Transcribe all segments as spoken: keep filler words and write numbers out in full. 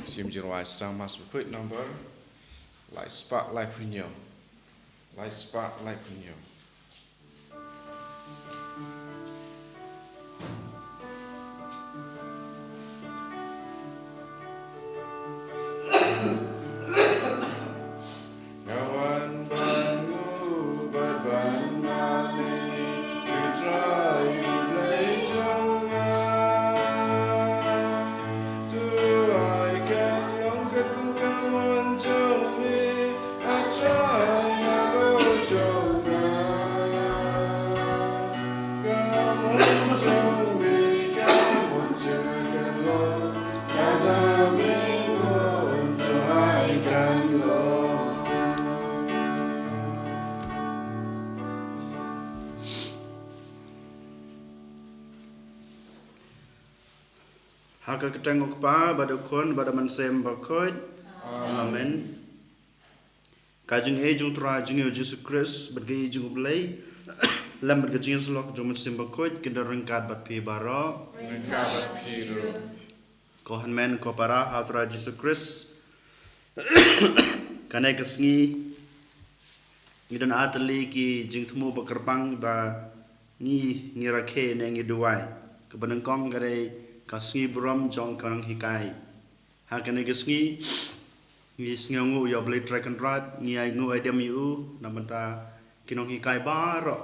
Shim jingrwai sdang Mass Bakhuid number lai spah laiphew hynñiew. Lai spah laiphew hynñiew. Nga wan ban nguh bad ban mane, U Trai U Blei jong nga. To ai kan long katkum ka mon jong me, A Trai halor jong nga. Ka mon jong me, ka mon jong nga kan long, lada me mon, to ai kan long. Ha ka kyrteng U Kpa bad U Khun bad U Mynsiem Bakhuid. Amen. Ka jingïeit jong U Trai jong ngi U Jisu Khrist bad ka ïeit jong U Blei lem bad ka jingïasyllok jong U Mynsiem Bakhuid kin don ryngkat bad phi baroh. Ryngkat bad phi ruh. Ko hynmen ko para ha U Trai Jisu Khrist. Kane ka sngi ngi don artylli ki jingthmu ba kyrpang ba ngi, ngi rakhe ne ngi duwai. Kaba nyngkong ka dei ka sngi burom jong ka nonghikai. Ha kane ka sngi ngi sngewnguh ïa U Blei Trai Kynrad, ngi ai nguh ai dem ïa u na bynta ki nonghikai baroh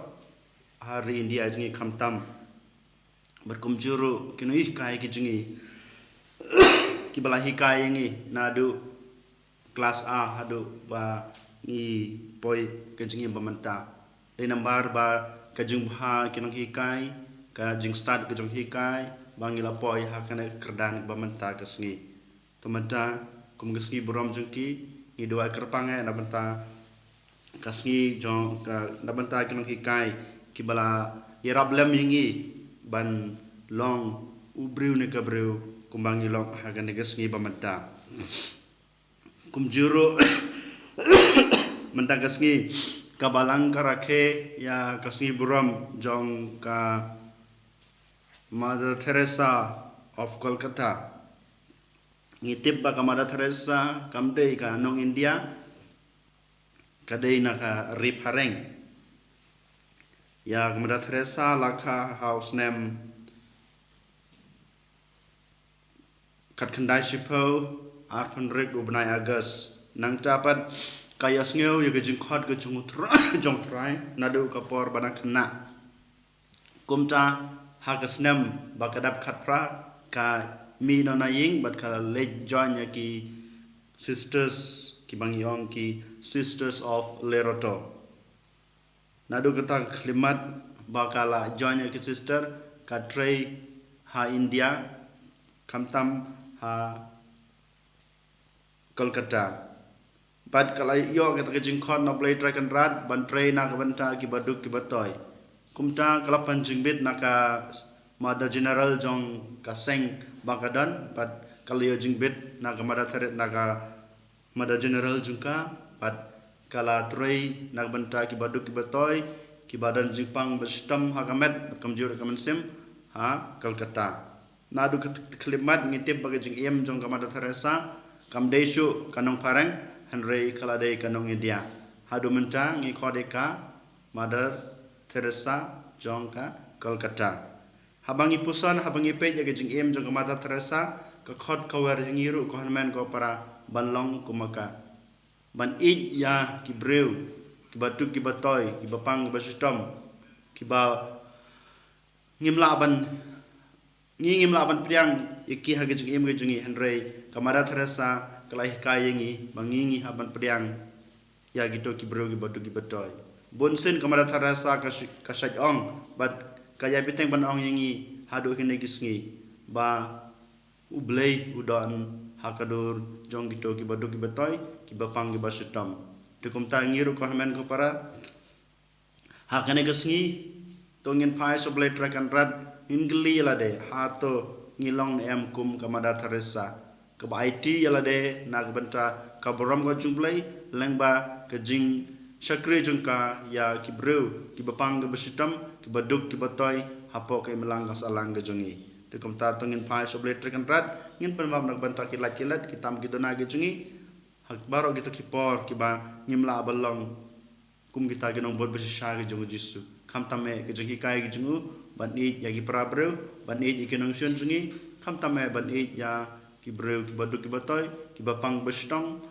ha ri India jong ngi khamtam. Bad kumjuh ruh ki nonghikai ki jong ngi kiba la hikai ïa ngi naduh klas A haduh ba ngi poi ka jingim ba mynta. Dei namar ba ka jingbha ki nonghikai, ka jingstad ka jonghikai ba ngi la poi ha kane ka kyrdan ba mynta ka sngi. Te mynta kum ka sngi burom jong ki, ngi duwai kyrpang eh na bynta ka sngi jong ka, na bynta ki nonghikai kiba la ïarap lem ïa ngi ban long u briew ne ka briew kumba ngi long ha kane ka sngi ba mynta. Kumjuh ruh mynta ka sngi ka Balang ka rakhe ïa ka sngi burom jong ka Mother Teresa of Calcutta. Ngi tip ba ka Mother Teresa kam dei ka nong India, ka dei na ka ri phareng. Ïa ka Mother Teresa la kha ha u snem khatkhyndai shiphew arphew hynriew u bnai August. Nangta pat ka ïohsngew ïa ka jingkhot ka jong u Trai, jong u Trai naduh ka por ba dang khynnah. Kumta ha ka snem ba ka dap khatphra ka mih noh na ïing bad ka leit join ïa ki sisters kiba ngi ong ki Sisters of Loreto. Naduh kata ka khyllipmat ba ka la join ïa ki sister, ka trei ha India, khamtam ha Kolkata. Bad ka la ïoh kata ka jingkhot na U Blei Trai Kynrad ban trei na ka bynta kiba duk kiba toi. Kumta ka la pan jingbit na ka Mother General jong ka seng ba ka don, bad ka la ïoh jingbit na ka Mother Thre-, na ka Mother General jong ka, bad ka la trei na ka bynta kiba duk kiba toi, kiba don jingpang ba shitom ha ka met bad kumjuh ruh ka mynsiem ha Kolkata. Naduh ka khyllipmat ngi tip ba ka jingim jong ka Mother Teresa kam dei shuh ka nong phareng, hynrei ka la dei ka nong India. Haduh mynta ngi khot ïa ka Mother Teresa jong ka Kolkata. Haba ngi puson, haba ngi peit ïa ka jingim jong ka Mother Teresa, ka khot ka wer ïa ngi ruh ko hynmen ko para ban long kum ma ka. Ban ïeit ïa ki briew kiba duk kiba toi, kiba pang kiba shitom, kiba ngim lah ban, ngi ngim lah ban pdiang ïa ki ha ka jingim ka jong ngi, hynrei ka Mother Teresa ka la hikai ïa ngi ba ngi ngi hap ban pdiang ïa kito ki briew kiba duk kiba toi. Bun sien ka Mother Teresa ka sh-, ka shait ong bad ka ïai bteng ban ong ïa ngi haduh kine ki sngi ba U Blei u don ha ka dur jong kito kiba duk kiba toi, kiba pang kiba shitom. Te kumta ngi ruh ko hynmen ko para, ha kane ka sngi to ngin phai sha U Blei Trai Kynrad, ngin kylli ïa lade, hato ngi long ne em kum ka Mother Teresa kaba aiti ïa lade na ka bynta ka burom ka jong U Blei, lyngba ka jingshakri jong ka ïa ki briew kiba pang kiba shitom, kiba duk kiba toi hapoh ka imlang ka sahlang ka jong ngi. Te kumta to ngin phai sha U Blei Trai Kynrad, ngin pynbam na ka bynta ki lait ki let, ki tam ki duna ki jong ngi, ha baroh kito ki por kiba ngim lah ban long kum kita ki nongbud bashisha ki jong U Jisu. Khamtam eh ki jinghikai ki jong u ban ïeit ïa ki para briew, ban ïeit ïa ki nongshun jong ngi, khamtam eh ban ïeit ïa ki briew kiba duk kiba toi, kiba pang ba shitom,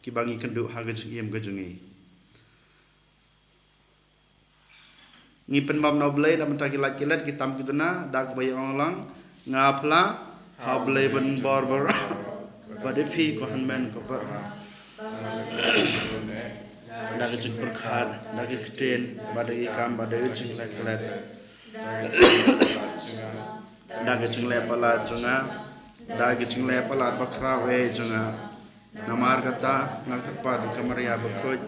kiba ngi kynduh ha ka jingim ka jong ngi. Ngi pynbam na U Blei na bynta ki lait ki let, ki tam ki duna, da kaba ïa ong lang, nga phla ha U Blei ban bor bor, bad ïa phi ko hynmen ko para, da ka jingpyrkhat, da ka ktien, bad da ki kam, bad da ka jingleh klet, da ka jingleh palat jong nga, da ka jingleh palat bakhraw eh jong nga. Namar kata nga kyrpad ïa ka Maria bakhuid,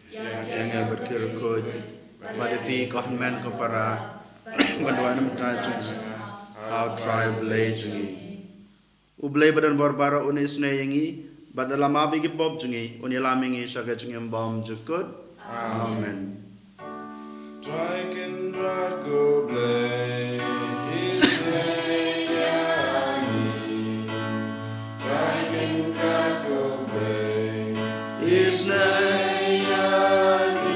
ïa ki angel bad ki riewkhuid, bad ïa phi ko hynmen ko para, ban duwai na bynta jong nga ha U Trai U Blei jong ngi. U Blei ba don bor baroh un isynei ïa ngi, bad da la map ïa ki pop jong ngi, un ïalam ïa ngi sha ka jingim bymjukut. Amen. Trai Kynrad ko Blei, isynei ïa ngi. Trai Kynrad ko Blei, isynei ïa ngi.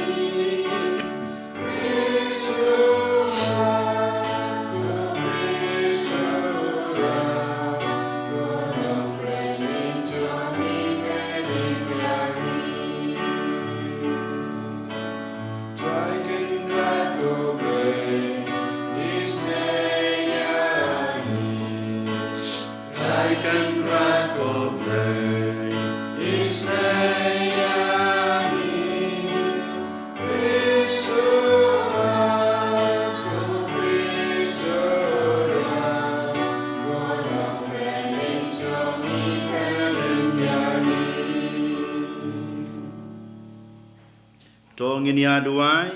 To ngin ïa duwai.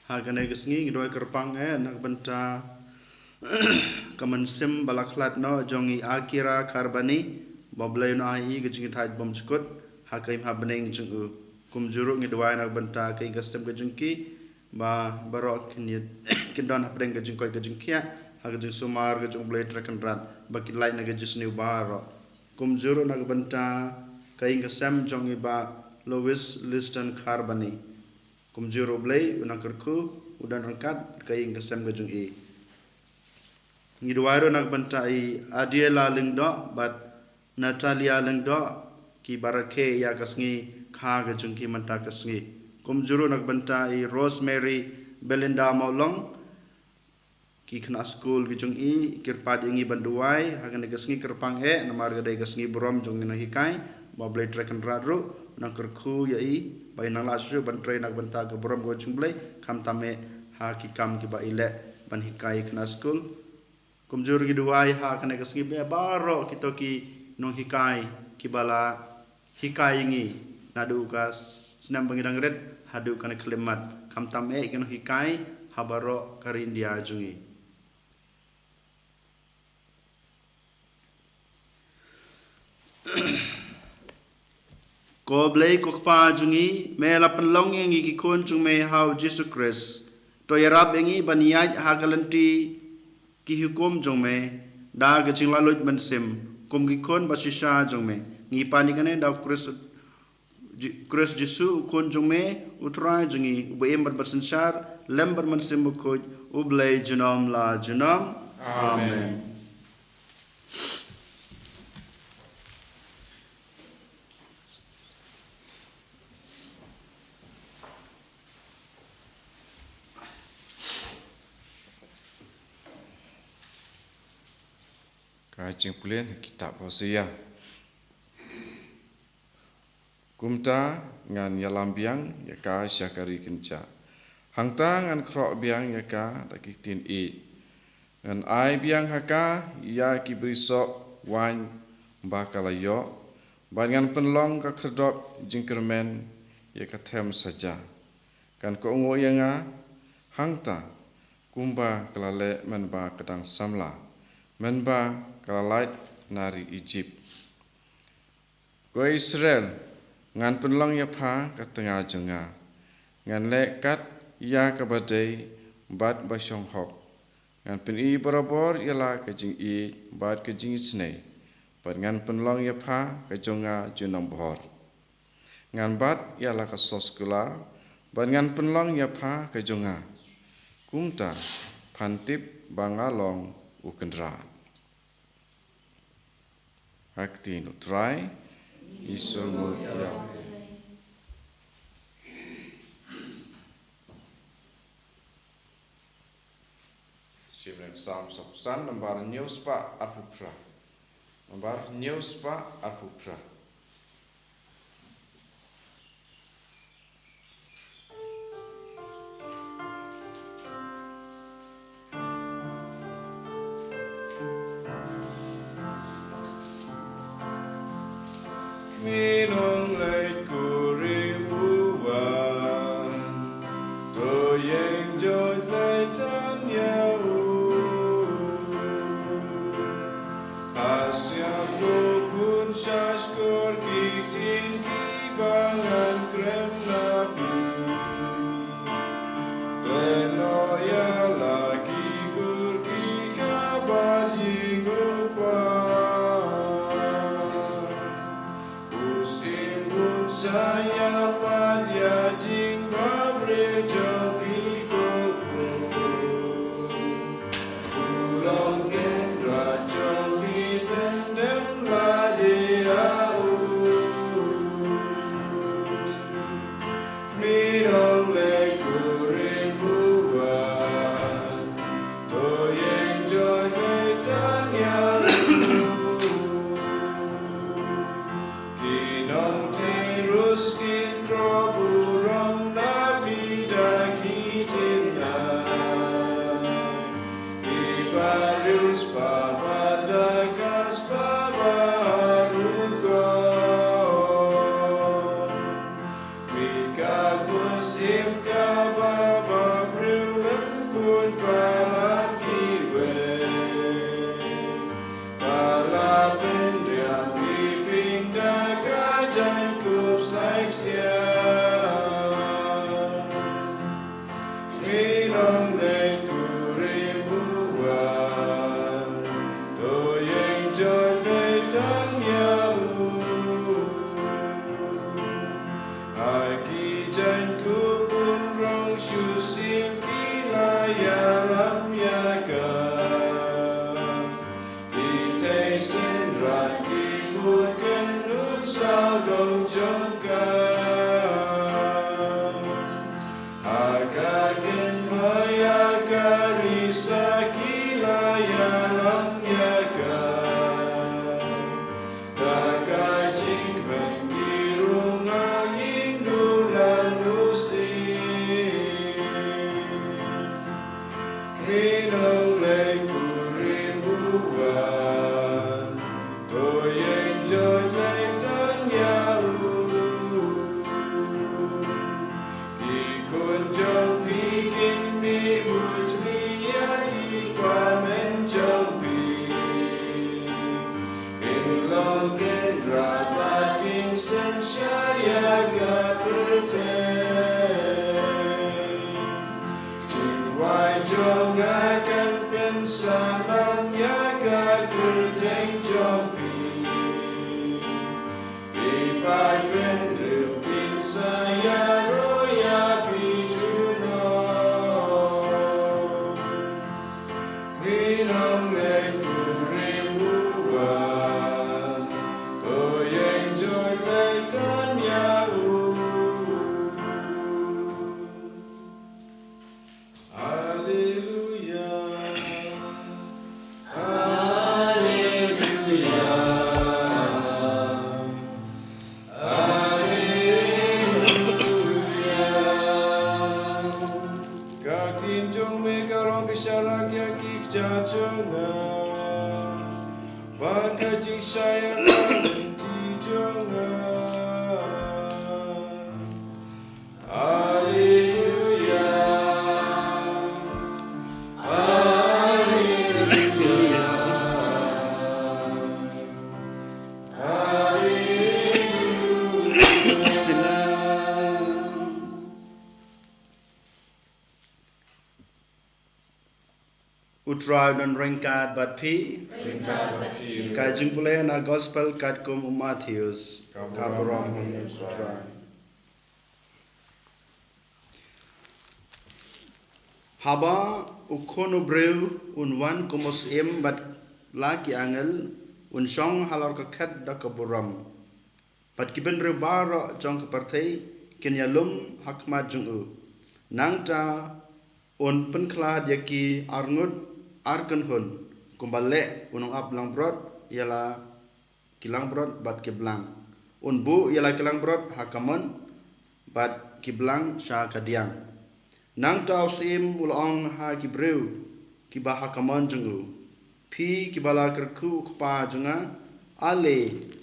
Ha kane ka sngi ngi duwai kyrpang eh na ka bynta ka mynsiem ba la khlad noh jong i Akira Kharbani, ba U Blei un ai i ka jingthait bymjukut ha ka im ha bneng jong u. Kumjuh ruh ngi duwai na ka bynta ka ïing ka sem ka jong ki, ba baroh kin ïa, kin don hapdeng ka jingkoit ka jingkhiah ha ka jingsumar ka jong U Blei Trai Kynrad, ba kin lait na ka jisniew baroh. Kumjuh ruh na ka bynta ka ïing ka sem jong i Bah Louis Liston Kharbani. Kumjuh ruh U Blei u nang kyrkhu, u don ryngkat ka ïing ka sem ka jong i. Ngi duwai ruh na ka bynta i Adiela Lyngdoh bad Natalia Lyngdoh, kiba rakhe ïa ka sngi kha ka jong ki mynta ka sngi. Kumjuh ruh na ka bynta i Rosemary Belinda Mawlong, ki khynnah skul ki jong i, kyrpad ïa ngi ban duwai ha kane ka sngi kyrpang eh, namar ka dei ka sngi burom jong ngi nonghikai, ba U Blei Trai Kynrad ruh u nang kyrkhu ïa i, ba i nang lah shuh shuh ban trei na ka bynta ka burom ka jong U Blei, khamtam eh ha ki kam kiba i leh ban hikai ïa ki khynnah skul. Kumjuh ruh ngi duwai ha kane ka sngi ba baroh kito ki nonghikai kiba la hikai ïa ngi naduh ka snem ba ngi dang rit haduh kane ka khyllipmat, khamtam eh ki nonghikai ha baroh ka ri India jong ngi. Ko Blei ko Kpa jong ngi, me la pynlong ïa ngi ki khun jong me ha U Jisu Khrist. To ïarap ïa ngi ban ïaid ha ka lynti ki hukum jong me, da ka jinglaitluid mynsiem, kum ki khun ba shisha jong me. Ngi pan ïa kane da U Khrist, Ji-, Khrist Jisu, U Khun jong me, U Trai jong ngi, uba im bad ba synshar lem bad Mynsiem Bakhuid, U Blei junom la junom. Amen. Amen. Ka jingpule na kitab Hosea. Kumta ngan ïalam biang ïa ka sha ka ri kynjah. Hangta ngan khroh biang ïa ka da ki ktien ïeit. Ngan ai biang ha ka ïa ki brisoh waiñ ba ka la ïoh, bad ngan pynlong ka khyrdop jingkyrmen ïa ka them saja. Kan kohnguh ïa nga hangta kumba ka la leh mynba ka dang samla, mynba ka la lait na ri Ijipt. Ko Israel, ngan pynlong ïa pha ka tnga jong nga. Ngan leh kat ïa kaba dei bad ba shong hok. Ngan pyni barabor ïa la ka jingïeit bad ka jingisynei, bad ngan pynlong ïa pha ka jong nga ju nongbhor. Ngan bat ïa la ka sos kular, bad ngan pynlong ïa pha ka jong nga. Kumta phan tip ba nga long u Kynrad. Ha ktien u Trai. Isur mu ïa. Shim leng Salm sopsan, nambar hynñiew spah arphew phra. Nambar hynñiew spah arphew phra. Ngi nong leit kurim u wan, to ïeng joit leit tan ïa u. Ha siang u khun sha shkor ki ktien kiba ngan kren na phi. Pynnoh ïa la ki kur ki kaba jngai u Kpa. U Syiem un sa ïalam ïa jingbabriew jong phi ko Khun. U long Kynrad jong phi, pyndem lade ïa u. Ngi nong leit kurim u wan, to ïeng joit leit tan ïa u. Ki nong Tirus kin khroh burom na phi da ki jingaiñ. Ki briew spah bad da ka spah baroh. Phi ka Khun Syiem kaba babriew lem khun palat kiwei. Ba la pynriam phi phin da ka jaiñkup saiksiang. Ngi nong leit kurim u wan, to ïeng joit leit tan ïa u. Ha ki jaiñkup bun rong shu siem ki la ïalam ïa ka. Ki thei synran ki bud kynhun sawdong jong ka. Ha ka kynhun ïa ka risa ki la ïalam ïa ka. Da ka jingkmen ki rung ha ïing dulan u Syiem. Ngi nong leit kurim u wan, to ïeng joit leit tan ïa u. Ki khun jong phi kin mih bujli ïa ki kwah men jong phi. Kin long Kynrad bad kin synshar ïa ka pyrthei. Jingduwai jong nga kan pynsalam ïa ka kyrteng jong phi. Phi paidbynriew kin sa ïaroh ïa phi junom. Ngi nong leit kurim u wan, to ïeng joit leit tan ïa u. Haleluya. Haleluya. Haleluya. Ka ktien jong me ka long ka sharak ïa ki kjat jong nga, bad ka jingshai ïa ka lynti jong nga. Haleluya. Haleluya. Haleluya. Trai un ryngkat bad phi. Ka jingpule na gospel katkum u Mathaios. Ka burom ha me ko Trai. Haba u Khun u briew un wan kum u syiem bad la ki angel, un shong halor ka khet da ka burom. Bad ki bynriew baroh jong ka pyrthei kin ïalum ha khmat jong u. Nangta un pynkhlad ïa ki arngut arkynhun, kumba leh u nongap langbrot ïa la ki langbrot bad ki blang. Un buh ïa la ki langbrot ha kamon bad ki blang sha kadiang. Nangta u syiem u la ong ha ki briew kiba ha kamon jong u, phi kiba la kyrkhu u Kpa jong nga, ale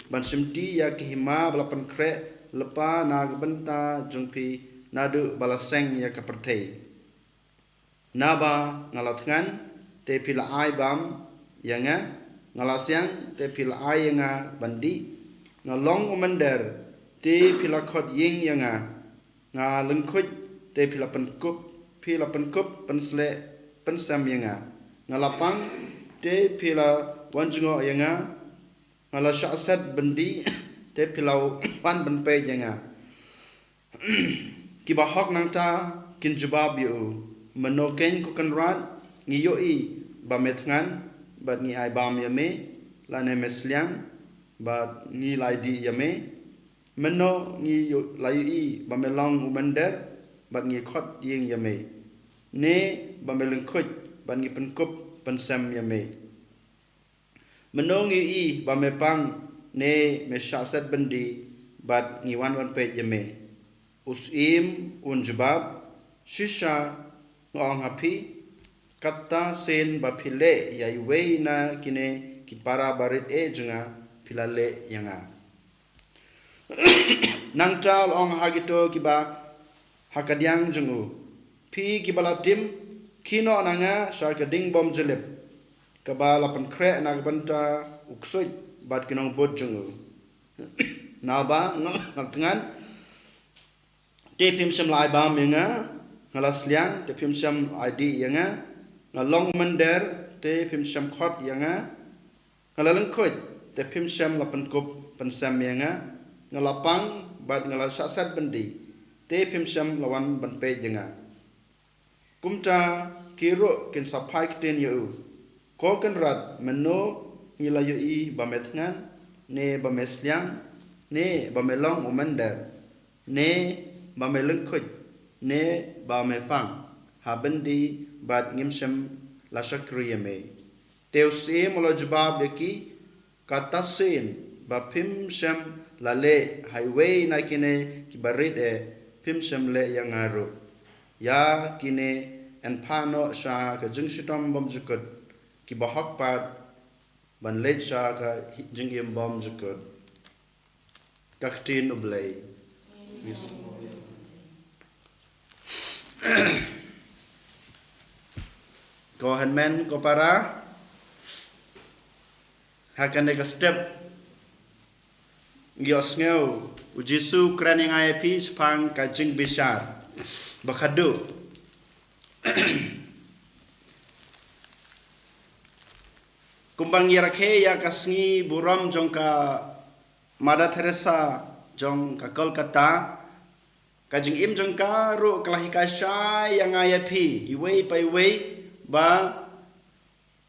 ban shimti ïa ka hima ba la pynkhreh lypa na ka bynta jong phi naduh ba la seng ïa ka pyrthei. Naba nga la thngan, te phi la ai bam ïa nga. Nga la siang, te phi la ai ïa nga ban dih. Nga long u mynder, te phi la khot ïing ïa nga. Nga lyngkhuid, te phi la pynkup, phi la pynkup pynsleh pynsem ïa nga. Nga la pang, te phi la wan jngoh ïa nga. Nga la shah set byndi, te phi la wan ban peit ïa nga. Kiba hok nangta kin jubab ïa u, mynno keiñ ko Kynrad? Ngi ïohi ba me thngan bad ngi ai bam ïa me, lane me sliang bad ngi la ai dih ïa me. Mynno ngi ïoh-, la ïohi ba me long u mynder bad ngi khot ïing ïa me, ne ba me lyngkhuid bad ngi pynkup pynsem ïa me? Mynno ngi ïohi ba me pang ne me shah set byndi bad ngi wan ban peit ïa me? U syiem un jubab, shisha nga ong ha phi, katta sien ba phi leh ïa iwei na kine ki para barit eh jong nga, phi la leh ïa nga. Nangta u la ong ha kito kiba ha kadiang jong u, phi kiba la tim, khie noh na nga sha ka ding bymjulip kaba la pynkhreh na ka bynta u ksuid bad ki nongbud jong u. Naba nga la thngan, te phim shym la ai bam ïa nga. Nga la sliang, te phim shym la ai dih ïa nga. Nga long u mynder, te phim shym khot ïa nga. Nga la lyngkhuid, te phim shym la pynkup pynsem ïa nga. Nga la pang bad nga la shah set byndi, te phim shym la wan ban peit ïa nga. Kumta ki ruh kin sa phai ktien ïa u, ko Kynrad, mynno ngi la ïohi ba me thngan, ne ba me sliang, ne ba me long u mynder, ne ba me lyngkhuid, ne ba me pang ha byndi bad ngim shym la shakri ïa me? Te u syiem u la jubab ïa ki, katta sien ba phim shym la leh ha iwei na kine ki barit eh, phim shym leh ïa nga ruh. Ïa kine yn phah noh sha ka jingshitom bymjukut, kiba hok pat ban leit sha ka jingim bymjukut. Ka ktien U Blei. Ko hynmen ko para, ha kane ka step ngi ïohsngew u Jisu u kren ïa nga ïa phi shaphang ka jingbishar ba khadduh. Kumba ngi rakhe ïa ka sngi burom jong ka Mother Teresa jong ka Kolkata, ka jingim jong ka ruh ka la hikai shai ïa nga ïa phi iwei pa iwei ba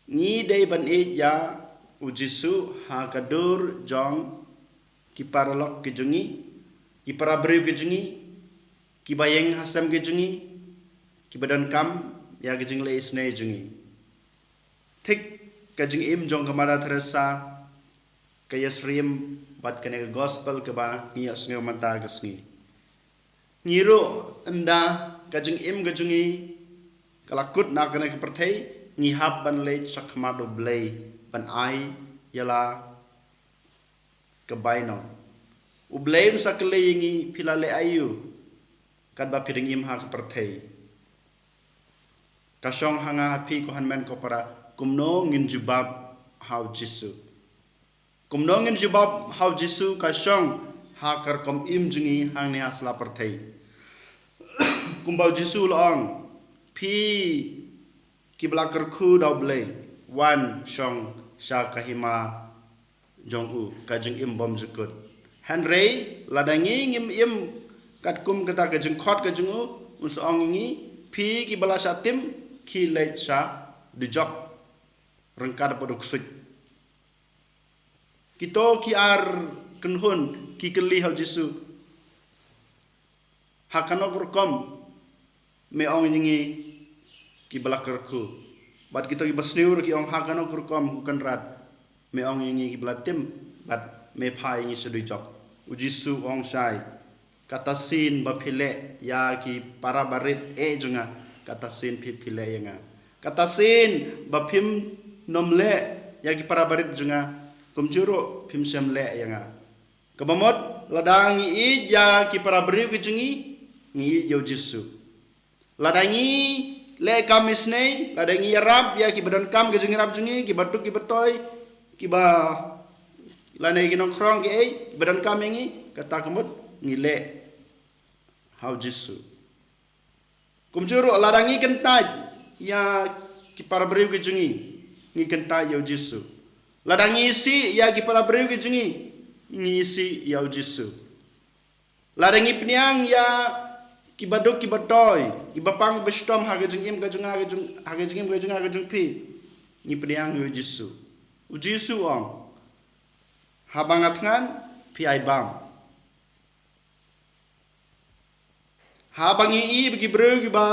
ngi dei ban ïeit ïa u Jisu ha ka dur jong ki paralok ki jong ngi, ki parabriew ki jong ngi, kiba ïeng ha sem ki jong ngi, kiba donkam ïa ka jingleh isynei jong ngi. Thik ka jingim jong ka Mother Teresa ka ïasyriem bad kane ka gospel kaba ngi ïohsngew mynta ka sngi. Ngi ruh ynda ka jingim ka jong ngi ka la kut na kane ka pyrthei, ngi hap ban leit sha khmat U Blei ban ai ïa la ka bainong. U Blei un sa kylli ïa ngi, phi la leh aïu katba phi dang im ha ka pyrthei? Ka shong ha nga ha phi ko hynmen ko para, kumno ngin jubab ha u Jisu? Kumno ngin jubab ha u Jisu ka shong ha ka rukom im jong ngi hangne ha sla pyrthei? Kumba u Jisu u la ong, phi ki ba la kyrkhu da U Blei, wan shong sha ka hima jong u, ka jingim bymjukut. Hynrei lada ngi ngim im katkum kata ka jingkhot ka jong u, un sa ong ïa ngi, phi ki ba la shah tim, khie leit sha dujok ryngkat bad u ksuid. Kito ki ar kynhun ki kylli ha U Jisu, ha kano ka rukom me ong ïa ngi ki ba la kyrkhu? Bad kito ki ba sniew ruh ki ong, ha kano ka rukom, ko Kynrad, me ong ïa ngi ki ba la tim bad me phah ïa ngi sha dujok? U Jisu u ong shai, kata sien ba phi leh ïa ki para barit eh jong nga, kata sien phi, phi leh ïa nga. Kata sien ba phim nym leh ïa ki para barit jong nga, kumjuh ruh phim shym leh ïa nga. Kaba mut, lada ngi ïeit ïa ki para briew ki jong ngi, ngi ïeit ïa U Jisu. Lada ngi leh kam isynei, lada ngi ïarap ïa ki ba donkam ka jingïarap jong ngi, ki ba duk ki ba toi, ki ba, lane ki nongkhrong ki ei, ki ba donkam ïa ngi, kata ka mut ngi leh ha U Jisu. Kumjuh ruh, lada ngi kyntait ïa ki para briew ki jong ngi, ngi kyntait ïa U Jisu. Lada ngi isih ïa ki para briew ki jong ngi, ngi isih ïa U Jisu. Lada ngi pdiang ïa ki ba duk ki ba toi, ki ba pang ba shitom ha ka jingim ka jong nga, ka jong, ha ka jingim ka jong nga, ka jong phi, ngi pdiang ïa U Jisu. U Jisu u ong, haba nga thngan, phi ai bam. Haba ngi ïohi ba ki briew ki ba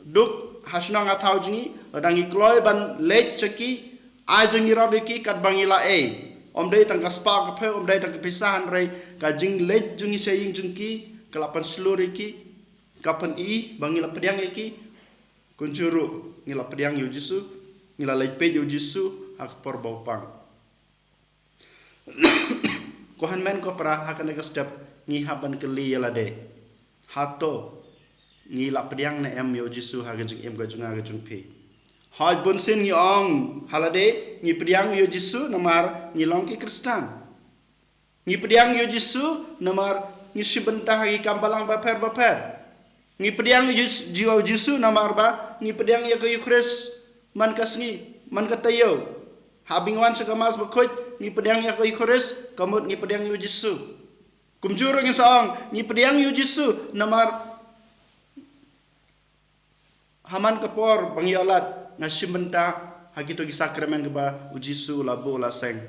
duk ha shnong ha thaw jong ngi, lada ngi kloi ban leit sha ki, ai jingïarap ïa ki katba ngi la ei. Ym dei tang ka spah ka phew, ym dei tang ka pisa, hynrei ka jingleit jong ngi sha ïing jong ki, ka la pynshlur ïa ki, ka pyni ba ngi la pdiang ïa ki. Kumjuh ruh, ngi la pdiang ïa U Jisu, ngi la leit peit ïa U Jisu ha ka por ba u pang. Ko hynmen ko para, ha kane ka step ngi hap ban kylli ïa lade, hato ngi la pdiang ne em ïa U Jisu ha ka jingim ka jong nga ka jong phi? Hooid, bunsien ngi ong ha lade ngi pdiang ïa U Jisu namar ngi long ki Khristan. Ngi pdiang ïa U Jisu namar ngi shim bynta ha ki kam balang bapher bapher. Ngi pdiang ïa U Jis-, ïa U Jisu namar ba ngi pdiang ïa ka Eukharist man ka sngi, man ka taïew. Haba ngi wan sha ka Mass bakhuid, ngi pdiang ïa ka Eukharist, ka mut ngi pdiang ïa U Jisu. Kumjuh ruh ngin sa ong, ngi pdiang ïa U Jisu namar ha man ka por ba ngi ïoh lad, nga shim bynta ha kito ki sakramen kiba U Jisu u la buh u la seng.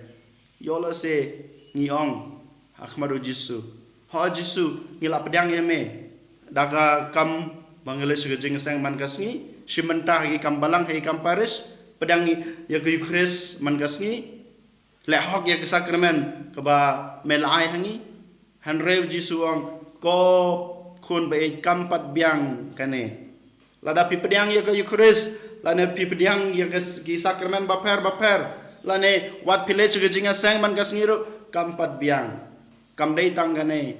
Ïoh lehse ngi ong ha khmat U Jisu, ho Jisu, ngi la pdiang ïa me da ka kam ba ngi leit sha ka jingïaseng man ka sngi, shim bynta ha ki kam balang, ha ki kam parish, pdiang ïa ka Eukharist man ka sngi, leh hok ïa ka sakramen kaba me la ai ha ngi. Hynrei U Jisu u ong, ko khun ba ïeit, kam pat biang kane. Lada phi pdiang ïa ka Eukharist, lane phi pdiang ïa ka s-, ki sakramen bapher bapher, lane wat phi leit sha ka jingïaseng man ka sngi ruh, kam pat biang. Kam dei tang kane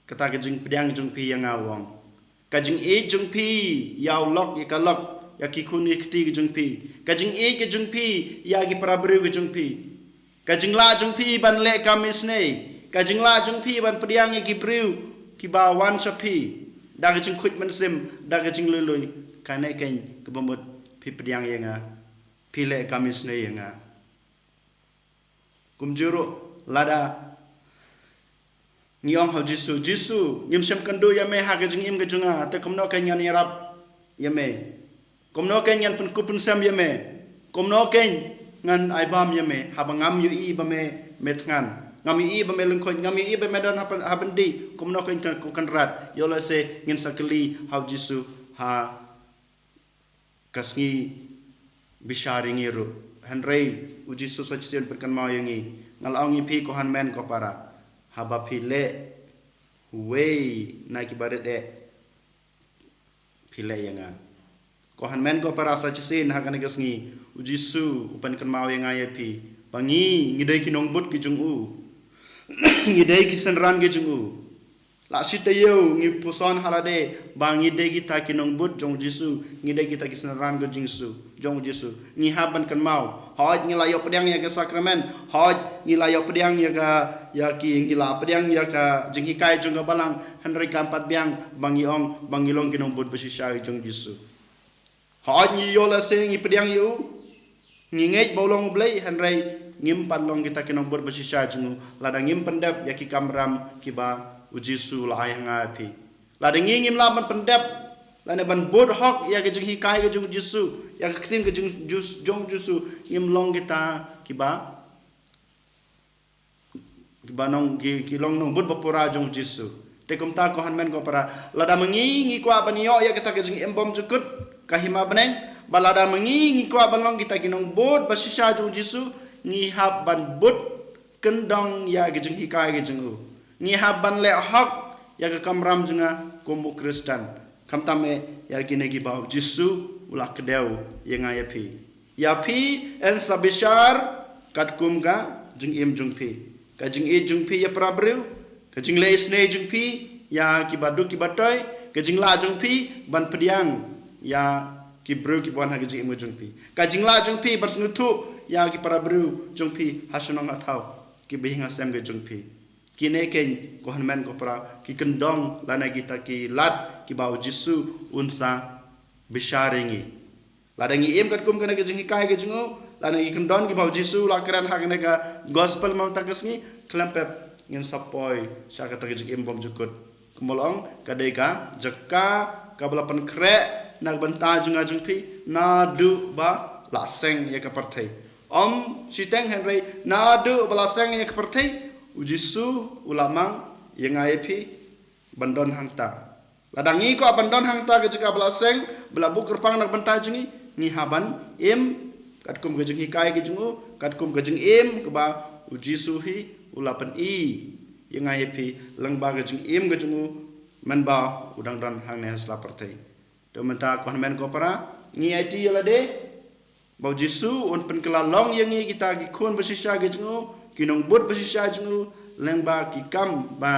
kata ka jingpdiang jong phi ïa nga, u ong. Ka jingïeit jong phi ïa u lok ïa ka lok, ïa ki khun ki kti ki jong phi. Ka jingïeit ka jong phi ïa ki para briew ki jong phi. Ka jinglah jong phi ban leh kam isynei. Ka jinglah jong phi ban pdiang ïa ki briew kiba wan sha phi da ka jingkhuid mynsiem, da ka jinglui lui. Kane keiñ kaba mut phi pdiang ïa nga, phi leh kam isynei ïa nga. Kumjuh ruh, lada ngi ong ha U Jisu, Jisu, ngim shym kynduh ïa me ha ka jingim ka jong nga, te kumno keiñ ngan ïarap ïa me? Kumno keiñ ngan pynkup pynsem ïa me? Kumno keiñ ngan ai bam ïa me haba ngam ïohi ba me, me thngan, ngam ïohi ba me lyngkhuid, ngam ïohi ba me don ha pyn-, ha byndi? Kumno keiñ kan, ko Kynrad? Ïoh lehse ngin sa kylli ha U Jisu ha ka sngi bishar ïa ngi ruh. Hynrei U Jisu sa shisien pynkynmaw ïa ngi, nga la ong ïa phi ko hynmen ko para, haba phi leh uwei na ki barit eh, phi leh ïa nga. Ko hynmen ko para, sa shisien ha kane ka sngi U Jisu u pynkynmaw ïa nga ïa phi ba ngi, ngi dei ki nongbud ki jong u. Ngi dei ki synran ki jong u. La shi taïew ngi puson ha lade ba ngi dei kita ki nongbud jong U Jisu, ngi dei kita ki synran ka jong U Jisu, jong U Jisu. Ngi hap ban kynmaw, hooid ngi la ïoh pdiang ïa ka sakramen, hooid ngi la ïoh pdiang ïa ka, ïa ki, ngi la pdiang ïa ka jinghikai jong ka balang, hynrei kam pat biang ba ngi ong ba ngi long ki nongbud ba shisha jong U Jisu. Hooid ngi ïoh lehse ngi pdiang ïa u, ngi ngeit ba u long U Blei, hynrei ngim pat long kita ki nongbud ba shisha jong u lada ngim pyndep ïa ki kamram kiba U Jisu u la ai ha nga ïa phi. Lada ngi ngim lah ban pyndep lane ban bud hok ïa ka jinghikai ka jong U Jisu, ïa ka ktien ka jong Jis-, jong U Jisu, ngim long kita kiba kiba nong ki, ki long nongbud ba pura jong U Jisu. Te kumta ko hynmen ko para, lada ma ngi ngi kwah ban ïoh ïa kata ka jingim bymjukut, ka hima bneng, bad lada ma ngi ngi kwah ban long kita ki nongbud ba shisha jong U Jisu, ngi hap ban bud kyndong ïa ka jinghikai ka jong u. Ngi hap ban leh hok ïa ka kamram jong nga kum u Khristan. Khamtam eh ïa kine kiba U Jisu u la kdew ïa nga ïa phi. Ïa phi yn sa bishar katkum ka jingim jong phi, ka jingïeit jong phi ïa para briew, ka jingleh isynei jong phi ïa kiba duk kiba toi, ka jinglah jong phi ban pdiang ïa ki briew kiba wan ha ka jingim ka jong phi, ka jinglah jong phi ban sngewthuh ïa ki para briew jong phi ha shnong ha thaw, kiba ïing ha sem ka jong phi. Kine keiñ ko hynmen ko para ki kyndong lane kita ki lad kiba U Jisu un sa bishar ïa ngi. Lada ngi im katkum kane ka jinghikai ka jong u, lada ngi kyndon kiba U Jisu u la kren ha kane ka gospel mynta ka sngi, khlem pep ngin sa poi sha kata ka jingim bymjukut. Kumba la ong, ka dei ka jaka kaba la pynkhreh na ka bynta jong nga jong phi naduh ba la seng ïa ka pyrthei. Ym shiteng hynrei naduh ba la seng ïa ka pyrthei, U Jisu u la mang ïa nga ïa phi ban don hangta. Lada ngi kwah ban don hangta ka jaka ba la seng, ba la buh kyrpang na ka bynta jong ngi, ngi hap ban im katkum ka jinghikai ka jong u, katkum ka jingim kaba U Jisu hi u la pyni ïa nga ïa phi lyngba ka jingim ka jong u, mynba u dang don hangne ha sla pyrthei. Te mynta ko hynmen ko para, ngi aiti ïa lade ba U Jisu un pynkylla long ïa ngi kita ki khun ba shisha ki jong u, ki nongbud ba shisha jong u, lyngba ki kam ba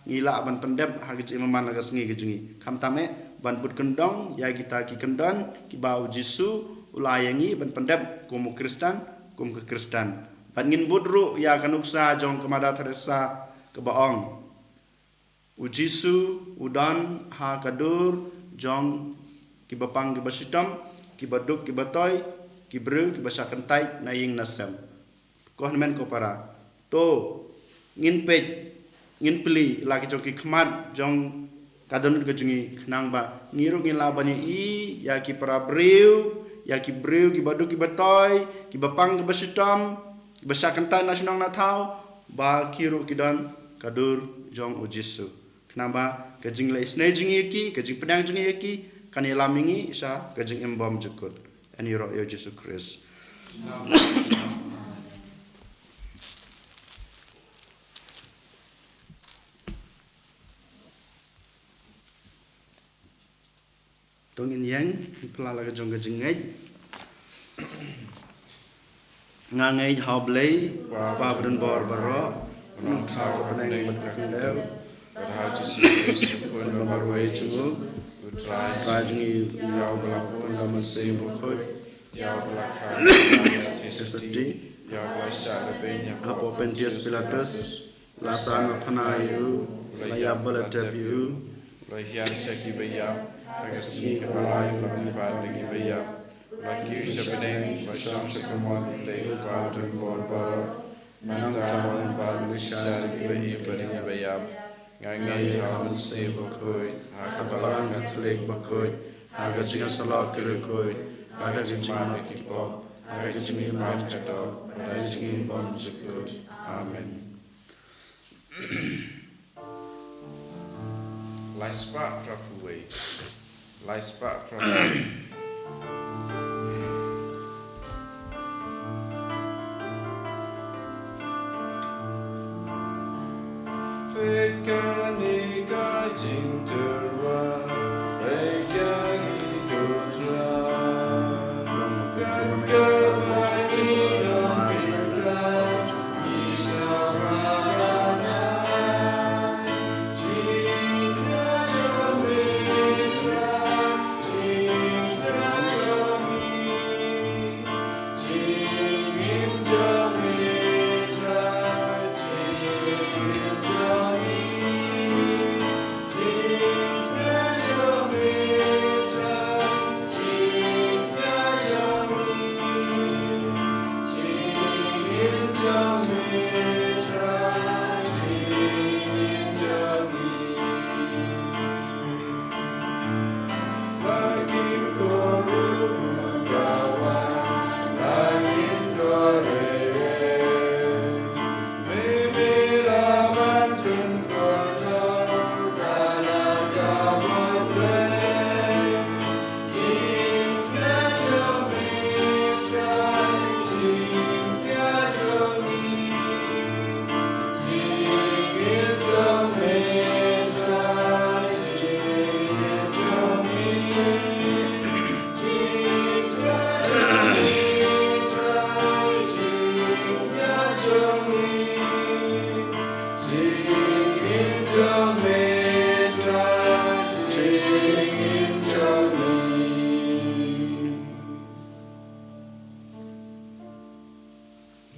ngi lah ban pyndep ha ka jingim man la ka sngi ka jong ngi. Khamtam eh ban bud kyndong ïa kita ki kyndon kiba U Jisu u la ai ïa ngi ban pyndep kum u Khristan, kum ka Khristan. Bad ngin bud ruh ïa ka nuksa jong ka Mother Teresa kaba ong, U Jisu u don ha ka dur jong kiba pang kiba shitom, kiba duk kiba toi, ki briew kiba shah kyntait na ïing na sem. Ko hynmen ko para, to ngin peit, ngin plie la ki jong ki khmat jong ka dohnud ka jong ngi, khnang ba ngi ruh ngin lah ban ïohi ïa ki para briew, ïa ki briew kiba duk kiba toi, kiba pang kiba shitom, kiba shah kyntait na shnong na thaw, ba ki ruh ki don ka dur jong U Jisu. Khnang ba ka jingleh isynei jong ngi ïa ki, ka jingpdiang jong ngi ïa ki, kan ïalam ïa ngi sha ka jingim bymjukut. Yn ïaroh ïa U Jisu Khrist. To ngin ïeng, ngin pynlait la ka jong ka jingngeit. Nga ngeit ha U Blei, Kpa badonbor baroh, u nongthaw ka bneng bad ka khyndew. Bad ha U Jisu Khrist, u khun ba marwei jong u, u Trai jong ngi, uba la pynlong da U Mynsiem Bakhuid, uba la kha ha ka sngi, uba la shah da beiñ hapoh Pontius Pilatus, la sah na phna ïa u, la ïap bad la tep ïa u, la hiar sha kiba ïap, ha ka sngi kaba lai u la mihpat na kiba ïap, la kiew sha bneng, la shong sha ka mon U Blei U Kpa badonbor baroh. Nangta un wan ban bishar ïa kiba im bad ïa kiba ïap. Nga ngeit ha U Mynsiem Bakhuid, ha ka Balang Katholik bakhuid, ha ka jingïasyllok ki riewkhuid, ha ka jingmap ki pop, ha ka jingim bymjukut, ha ka jingim bymjukut. Amen. Lai spah phra phew wei. Lai spah phra phew wei. Peit kane ka jingtyrwa, peit kane ka jingtyrwa.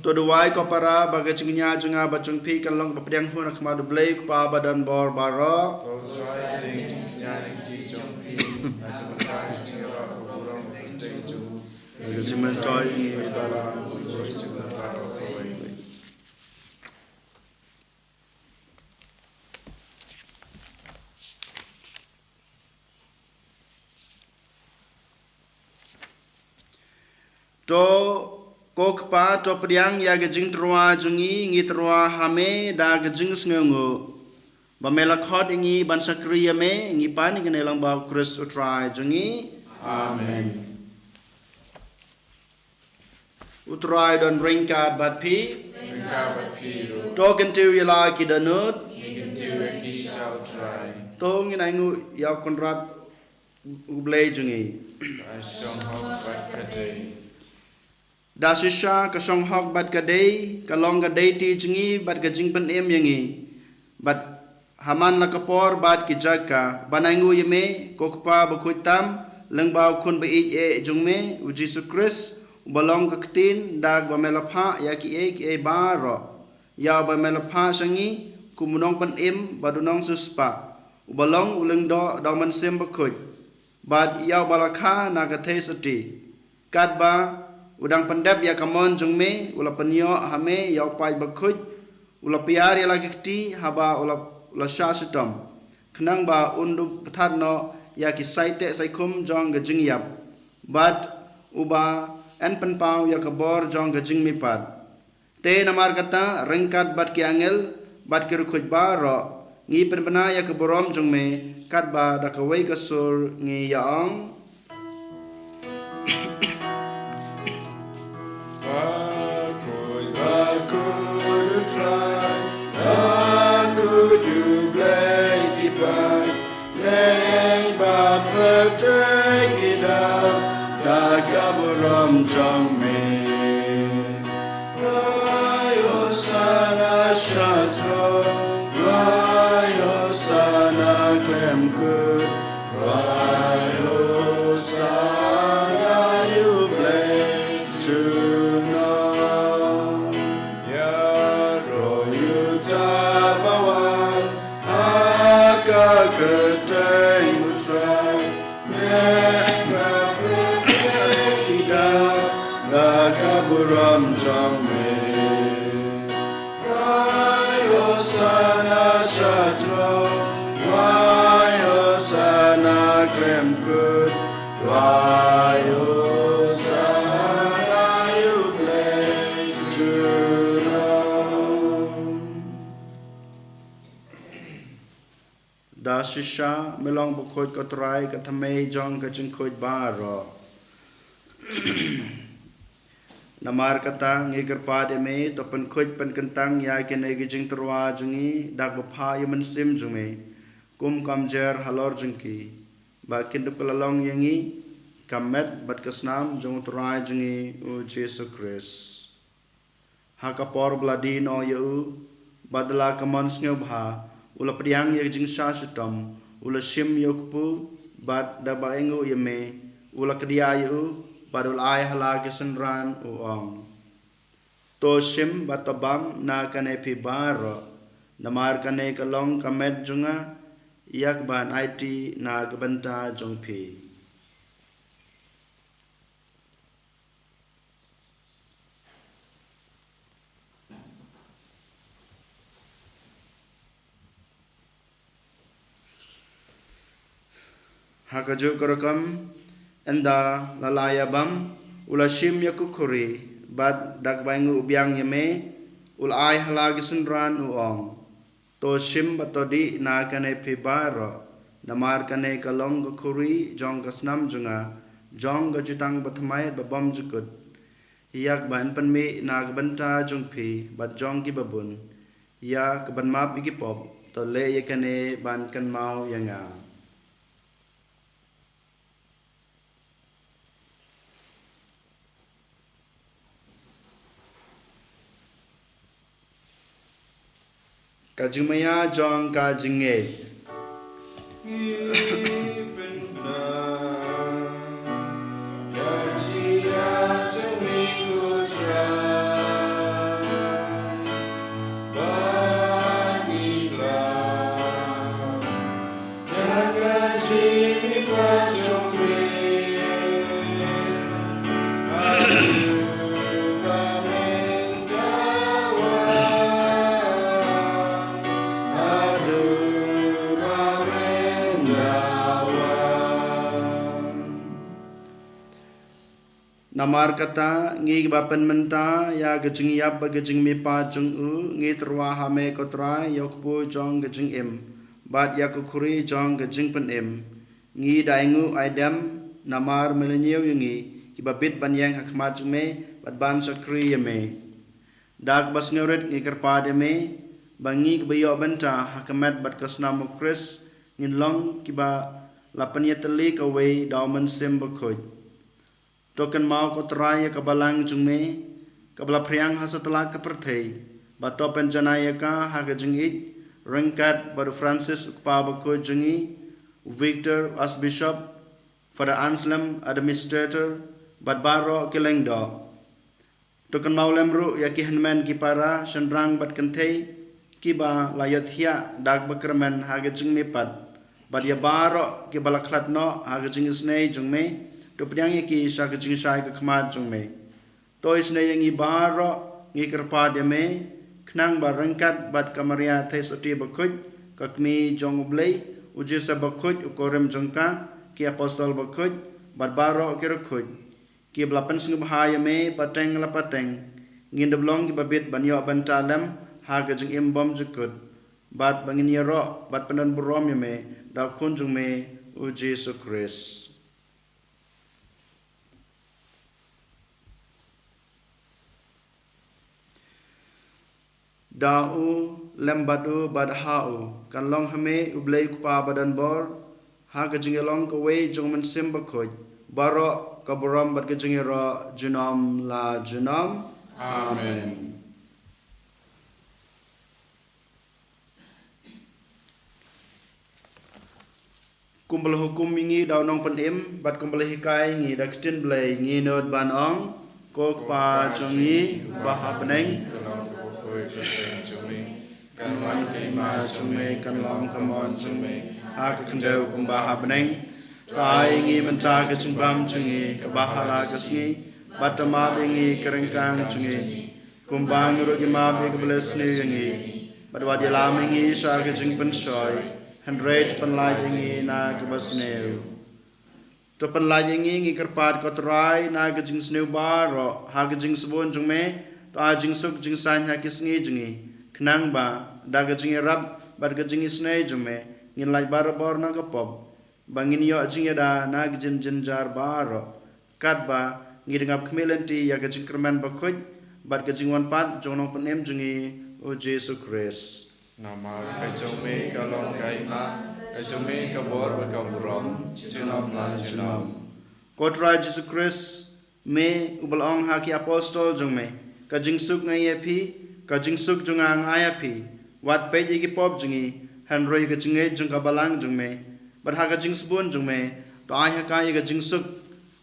To duwai ko para ba ka jingñia jong nga bad jong phi kan long ba pdiang hun ha khmat U Blei U Kpa ba don bor baroh. To duwai ka jingñia jong phi, na ka bynta ka jingïaroh ka burom ka jong u. Ka jingmyntoi ngi ba la u jingmyntoi. To ko Kpa, to pdiang ïa ka jingtyrwa jong ngi, ngi tyrwa ha me da ka jingsngewnguh. Ba me la khot ïa ngi ban shakri ïa me, ngi pan ïa kane lyngba U Khrist U Trai jong ngi. Amen. U Trai don ryngkat bad phi. Ryngkat bad phi ruh. To kyntiew ïa la ki dohnud. Ngi kyntiew ïa ki sha U Trai. To ngin ainguh ïa U Kynrad U Blei jong ngi. Ka shong hok bad ka dei. Da shisha ka shong hok bad ka dei, ka long ka dei ti jong ngi bad ka jingpynim ïa ngi. Bad ha man la ka por bad ki jaka, ban ainguh ïa me, ko Kpa bakhuid tam, lyngba U Khun ba ïeit eh jong me, U Jisu Khrist, uba long ka ktien da kaba me la phah ïa kiei kiei baroh. Ïa uba me la phah sha ngi kum u nongpynim bad u nongsiewspah, uba long u lyngdoh da U Mynsiem Bakhuid. Bad ïa uba la kha na ka theisotti. Katba u dang pyndep ïa ka mon jong me, u la pynïoh ha me ïa u paid bakhuid, u la piar ïa la ki kti haba u la, u la shah shitom, khnang ba un dup pthat noh ïa ki saiteh saikhum jong ka jingïap. Bad uba yn pynpaw ïa ka bor jong ka jingmihpat. Te namar kata, ryngkat bad ki angel bad ki riewkhuid baroh, ngi pynbna ïa ka burom jong me, katba da kawei ka sur ngi ïa ong. Bakhuid, bakhuid U Trai, bakhuid U Blei ki paid, lyngba pyrthei ki dap da ka burom jong me. Rwai Hosana sha throne, rwai Hosana khlem kut, rwai Hosana ïa U Blei junom. Ïaroh uta ba wan ha ka kyrteng U Trai, lyngba pyrthei ki dap da ka burom jong me. Rwai Hosana sha throne, rwai Hosana khlem kut, rwai Hosana ïa U Blei junom. Da shisha me long bakhuid ko Trai, ka thymmei jong ka jingkhuid baroh. Namar kata ngi kyrpad ïa me, to pynkhuid pynkyntang ïa kine ki jingtyrwa jong ngi da kaba phah ïa U Mynsiem jong me, kum ka umjer halor jong ki, ba kin dup ka la long ïa ngi ka met bad ka snam jong U Trai jong ngi U Jisu Khrist. Ha ka por ba la die noh ïa u, bad da la ka mon sngewbha, u la pdiang ïa ka jingshah shitom, u la shim ïa u kpu, bad da kaba ainguh ïa me, u la kdiah ïa u, bad u la ai ha la ki synran u ong. To shim bad to bam na kane phi baroh, namar kane ka long ka met jong nga, ïa kaban aiti na ka bynta jong phi. Ha kajuh ka rukom, ynda la la ïabam, u la shim ïa ka khuri, bad da kaba ainguh biang ïa me, u la ai ha la ki synran u ong: To shim bad to dih na kane phi baroh, namar kane ka long ka khuri jong ka snam jong nga, jong ka jutang bathymmai ba bymjukut, ïa kaba yn pynmih na ka bynta jong phi bad jong kiba bun, ïa kaban map ïa ki pop. To leh ïa kane ban kynmaw ïa nga. Ka jingmaïa jong ka jingngeit. Namar kata, ngi kiba pynmynta ïa ka jingïap bad ka jingmihpat jong u, ngi tyrwa ha me ko Trai, ïa u kpu jong ka jingim bad ïa ka khuri jong ka jingpynim. Ngi da ainguh aidem namar me la ñiew ïa ngi kiba bit ban ïeng ha khmat jong me bad ban shakri ïa me. Da kaba sngewrit ngi kyrpad ïa me ba ngi kiba ïoh bynta ha ka met bad ka snam u Khrist ngin long kiba la pynïatylli kawei da u Mynsiem Bakhuid. To kynmaw ko Trai ïa ka balang jong me kaba la phriang ha satlak ka pyrthei, bad to pynjanai ïa ka ha ka jingïeit ryngkat bad u Francis u Kpa Bakhuid jong ngi, u Victor Archbishop, Father Anselm Administrator, bad baroh ki lyngdoh. To kynmaw lem ruh ïa ki hynmen ki para, shynrang bad kynthei kiba la ïohthiah da kaba kyrmen ha ka jingmihpat, bad ïa baroh kiba la khlad noh ha ka jingisynei jong me, to pdiang ïa ki sha ka jingshai ka khmat jong me. To isynei ïa ngi baroh, ngi kyrpad ïa me, khnang ba ryngkat bad ka Maria Theisotti Bakhuid, ka Kmie jong u Blei, u Joseph Bakhuid u kurim jong ka, ki Apostol Bakhuid, bad baroh ki riewkhuid kiba la pynsngewbha ïa me pateng la pateng, ngin da long kiba bit ban ïoh bynta lem ha ka jingim bymjukut, bad ba ngin ïaroh bad pyndonburom ïa me da u Khun jong me u Jisu Khrist. Da u, lem bad u, bad ha u, kan long ha me u Blei u Kpa badonbor, ha ka jingïalong kawei jong u Mynsiem Bakhuid, baroh ka burom bad ka jingïaroh junom la junom. Amen. Kumba la hukum ïa ngi da u Nongpynim, bad kumba la hikai ïa ngi da ka ktien Blei, ngi nud ban ong: Ko Kpa jong ngi uba ha bneng, kan long ka hima jong me, kan long ka mon jong me ha ka khyndew kumba ha bneng. To ai ïa ngi mynta ka jingbam jong ngi kaba ha la ka sngi, bad to map ïa ngi ka ryngkang jong ngi, kumba ngi ruh ngi map ïa kiba la sniew ïa ngi. Bad wat ïalam ïa ngi sha ka jingpynshoi, hynrei to pynlait ïa ngi na kaba sniew. To pynlait ïa ngi, ngi kyrpad ko Trai, na ka jingsniew baroh ha ka jingsbun jong me, to ai jingsuk jingsaiñ ha ki sngi jong ngi, khnang ba da ka jingïarap bad ka jingisynei jong me, ngin lait barabor na ka pop, ba ngin ïoh jingïada na ka jingjynjar baroh, katba ngi da ngap khmih lynti ïa ka jingkyrmen bakhuid bad ka jingwan pat jong u Nongpynim jong ngi u Jisu Khrist. Namar ka jong me ka long ka hima, ka jong me ka bor bad ka burom, junom la junom. Ko Trai Jisu Khrist, me uba la ong ha ki apostol jong me: Ka jingsuk nga ai ïa phi, ka jingsuk jong nga nga ai ïa phi. Wat peit ïa ki pop jong ngi, hynrei ïa ka jingngeit jong ka balang jong me. Bad ha ka jingsbun jong me, to ai ha ka ïa ka jingsuk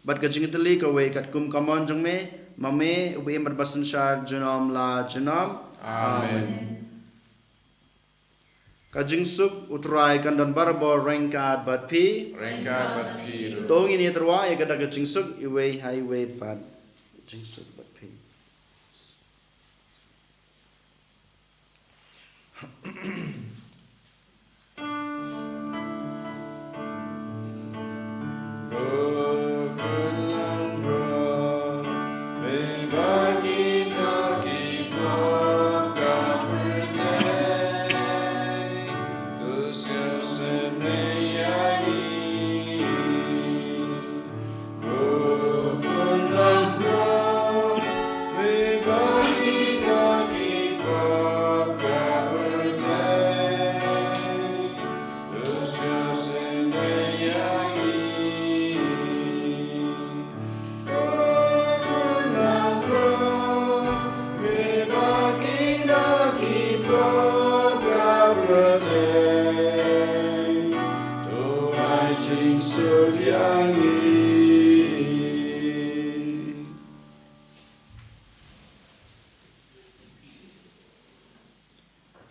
bad ka jingïatylli kawei katkum ka mon jong me, ma me uba im bad ba synshar junom la junom. Amen. Amen. Ka jingsuk u Trai kan don barabor ryngkat bad phi. Ryngkat bad phi ruh. To ngin ïa tyrwa ïa ka da ka jingsuk iwei ha iwei pat. Jingsuk bad phi.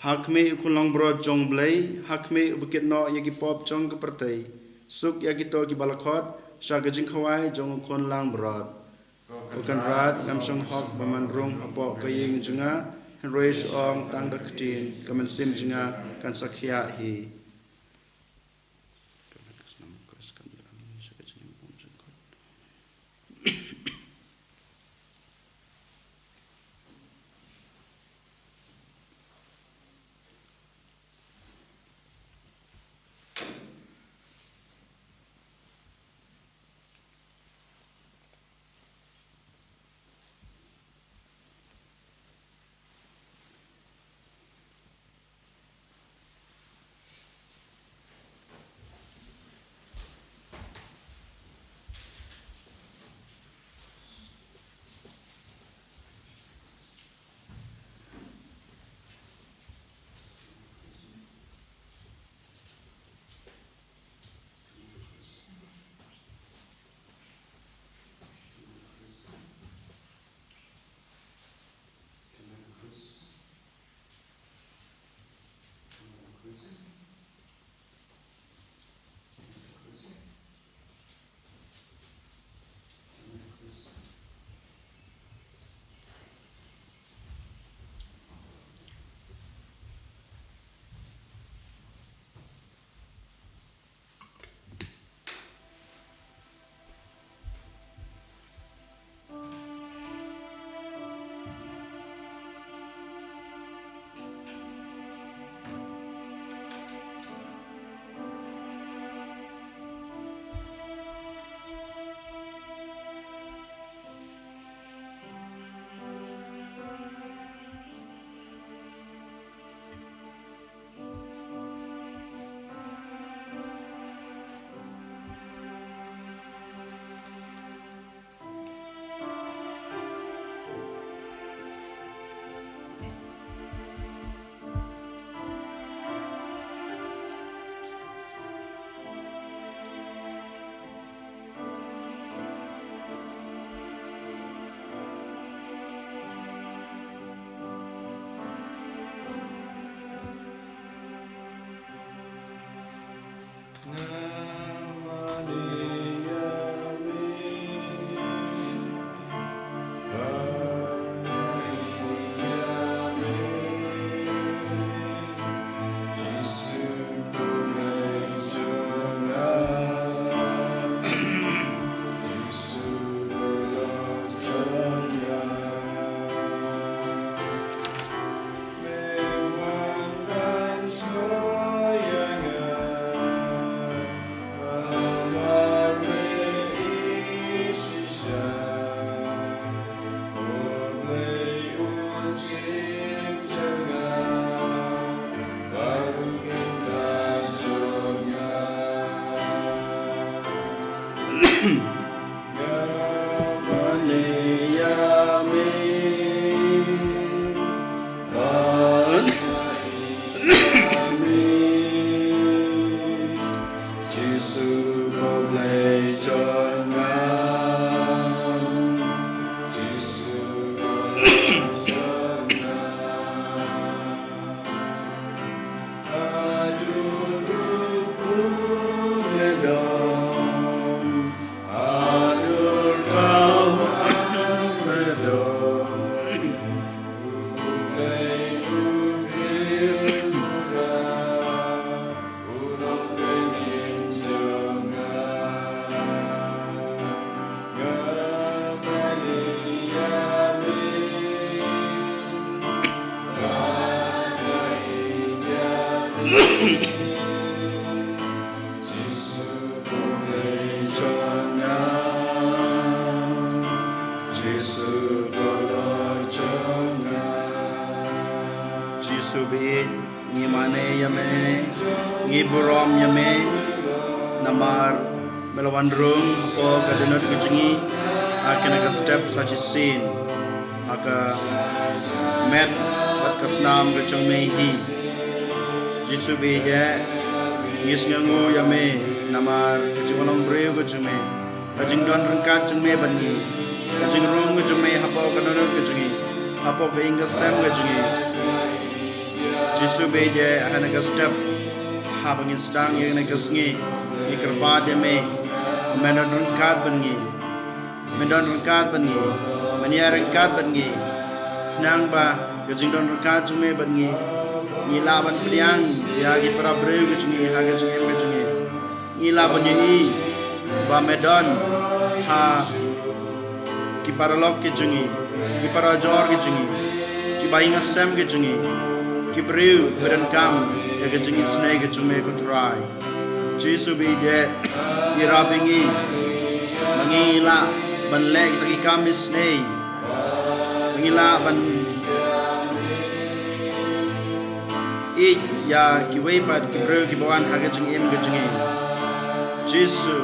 Ha khmih u khun langbrot jong U Blei, ha khmih uba kit noh ïa ki pop jong ka pyrthei. Suk ïa kito kiba la khot sha ka jingkhawai jong u khun langbrot. Ko Kynrad, ngam shong hok ban rung hapoh ka ïing jong nga, hynrei shu ong tang da ka ktien, ka mynsiem jong nga kan sa khiah hi. Jisu ko Blei jong nga. Jisu ko Blei jong nga. Haduh ruh kum ïadon, haduh kawang ïadon. Jisu ko Blei jong nga, Jisu ko Lord jong nga. Jisu baieit, ngi mane ïa me, ngi burom ïa me, namar me la wan rung hapoh ka dohnud ka jong ngi ha kane ka step sa shisien, ha ka met bad ka snam ka jong me hi. Jisu baieit, ngi sngewnguh ïa me namar ka jingwan long briew ka jong me, ka jingdon ryngkat jong me bad ngi, ka jingrung ka jong me hapoh ka dohnud ka jong ngi, hapoh ka ïing ka sem ka jong ngi. Jisu bad ïa ha kane ka step, haba ngin sdang ïa kane ka sngi, ngi kyrpad ïa me, me don ryngkat bad ngi. Me don ryngkat bad ngi, me ïa ryngkat bad ngi. Khnang ba ka jingdon ryngkat jong me bad ngi, ngi lah ban pdiang ïa ki para briew ka jong ngi ha ka jingim ka jong ngi. Ngi lah ban ïohi ba me don ha ki paralok ki jong ngi, ki parajor ki jong ngi, ki ba ïing sem ki jong ngi, ki briew ba donkam ïa ka jingisynei ka jong me, ko Trai. Jisu bad ïa, ïarap ïa ngi ba ngi lah ban leh kita ki kam isynei, ba ngi lah ban ïeit ïa kiwei pat ki briew ki ba wan ha ka jingim ka jong ngi. Jisu,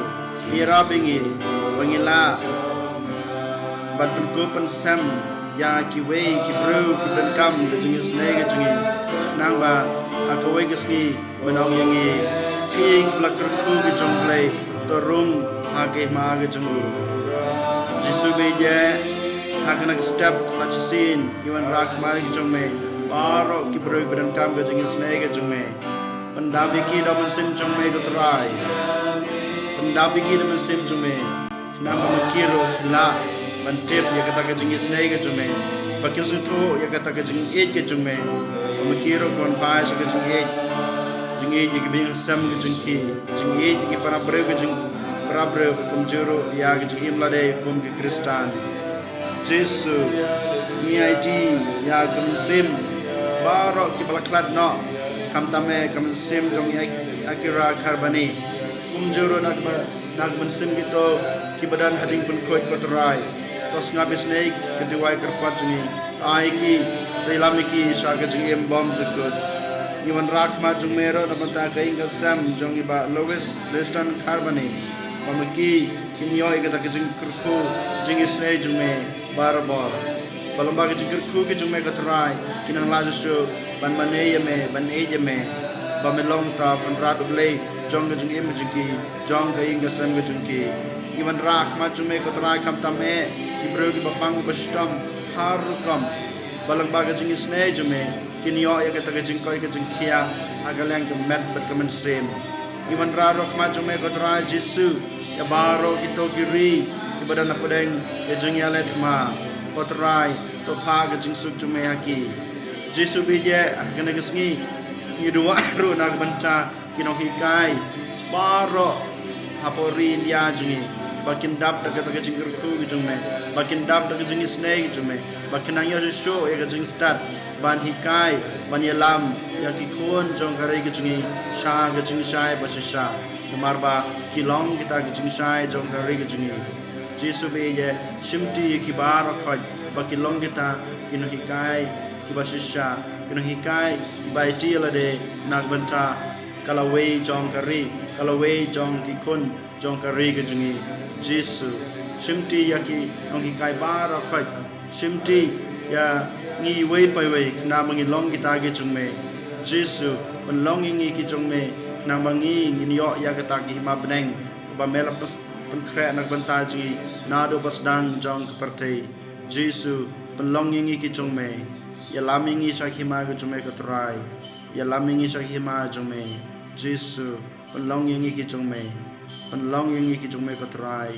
ïarap ïa ngi ba ngi lah ban pynkup pynsem ïa kiwei ki briew ki ba donkam ka jingisynei ka jong ngi, khnang ba ha kawei ka sngi men ong ïa ngi, phi ki ba la kyrkhu ki jong U Blei, to rung ha ka hima ka jong u. Jisu bad ïa, ha kane ka step sa shisien ngi wanrah khmat ki jong me baroh ki briew ba donkam ka jingisynei ka jong me. Pyndap ïa ki da U Mynsiem jong me, ko Trai. Pyndap ïa ki da U Mynsiem jong me, khnang ba ma ki ruh kin lah ban tip ïa kata ka jingisynei ka jong me, ba kin sngewthuh ïa kata ka jingïeit ka jong me, ba ma ki ruh kin phai sha ka jingïeit, jingïeit ïa ki ba ïing sem ka jong ki, jingïeit ïa ki para briew ka jong, para briew, kumjuh ruh ïa ka jingim lade kum ki Khristan. Jisu, ngi aiti ïa ka mynsiem baroh ki ba la khlad noh, khamtam eh ka mynsiem jong ïa Akira Kharbani, kumjuh ruh na ka, na ka mynsiem kito ki ba don ha ding pynkhuid, ko Trai. To sngap isynei ka duwai kyrpad jong ngi. To ai ki, to ïalam ïa ki sha ka jingim bymjukut. Ngi wanrah khmat jong me ruh na ka bynta ka ïing ka sem jong i Bah Louis Liston Kharbani, ba ma ki kin ïoh ïa kata ka jingkyrkhu jingisynei jong me barabor. Ba lyngba ka jingkyrkhu ka jong me, ko Trai, kin nang lah shuh shuh ban mane ïa me, ban ïeit ïa me, ba me long uta u Kynrad U Blei jong ka jingim jong ki, jong ka ïing ka sem ka jong ki. Ngi wanrah khmat jong me, ko Trai, khamtam eh ki briew ki ba pang ba shitom har rukom, ba lyngba ka jingisynei jong me kin ïoh ïa kata ka jingkoit ka jingkhiah ha ka liang ka met bad ka mynsiem. Ngi wanrah ruh khmat jong me, ko Trai Jisu, ïa baroh kito ki ri ki ba don hapdeng ka jingïaleh thma, ko Trai, to phah ka jingsuk jong me ha ki. Jisu bad ïa, ha kane ka sngi ngi duwai ruh na ka bynta ki nonghikai baroh hapoh ri India jong ngi, ba kin dap da kata ka jingkyrkhu ka jong me, ba kin dap da ka jingisynei ka jong me, ba kin nang ïoh shuh shuh ïa ka jingstad ban hikai, ban ïalam ïa ki khun jong ka ri ka jong ngi sha ka jingshai ba shisha, namar ba ki long kita ka jingshai jong ka ri ka jong ngi. Jisu bad ïa, shimti ïa ki baroh khoit ba ki long kita ki nonghikai ki ba shisha, ki nonghikai ki ba aiti ïa lade na ka bynta ka lawei jong ka ri, ka lawei jong ki khun jong ka ri ka jong ngi. Jisu, shimti ïa ki nonghikai baroh khoit, shimti ïa ngi iwei pa iwei, khnang ba ngi long kita ki jong me. Jisu, pynlong ïa ngi ki jong me, khnang ba ngi ngin ïoh ïa kata ka hima bneng kaba me la pyn-, pynkhreh na ka bynta jong ngi naduh ba sdang jong ka pyrthei. Jisu, pynlong ïa ngi ki jong me. Ïalam ïa ngi sha ka hima ka jong me, ko Trai. Ïalam ïa ngi sha ka hima jong me. Jisu, pynlong ïa ngi ki jong me. Pynlong ïa ngi ki jong me, ko Trai.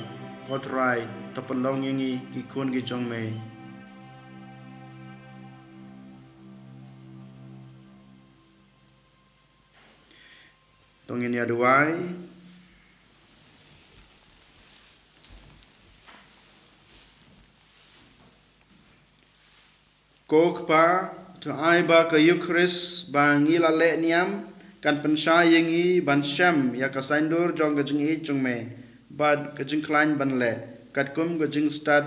Ko Trai, to pynlong ïa ngi ki khun ki jong me. To ngin ïa duwai. Ko Kpa, to ai ba ka Eukharist ba ngi la leh niam kan pynshai ïa ngi ban shem ïa ka saiñdur jong ka jingïeit jong me bad ka jingkhlaiñ ban leh katkum ka jingstad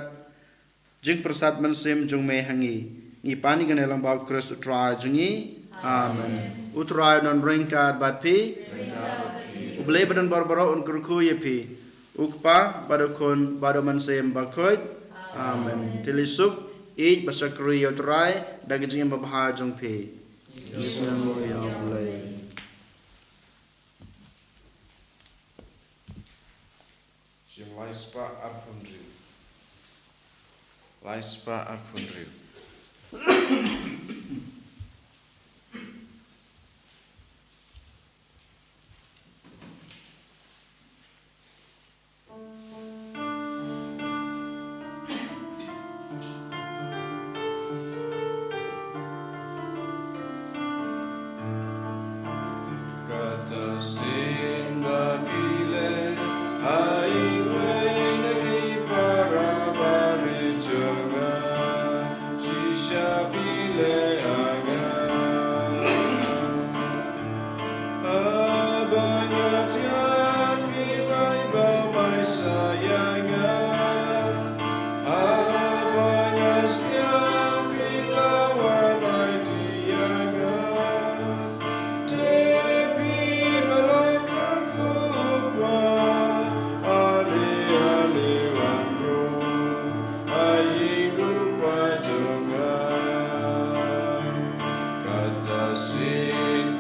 jingpyrsad mynsiem jong me ha ngi. Ngi pan ïa kane lyngba U Khrist U Trai jong ngi. Amen. U Trai un don ryngkat bad phi. U Blei ba don bor baroh un kyrkhu ïa phi. U Kpa bad U Khun bad U Mynsiem Bakhuid. Amen. Thylli suk, ïeit bad shakri ïa U Trai da ka jingim babha jong phi. Ïa U Blei. Jingim lai spah arphew hynriew. Lai spah arphew hynriew.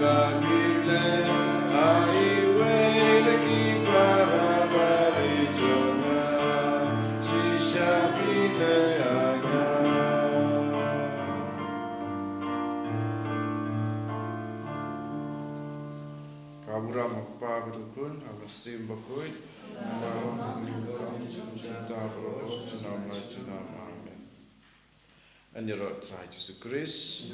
Ka burom ha u Kpa bad u Khun, ha u Mynsiem Bakhuid. Amen. Amen. Amen. Ngan ïaroh Trai Jisu Khrist.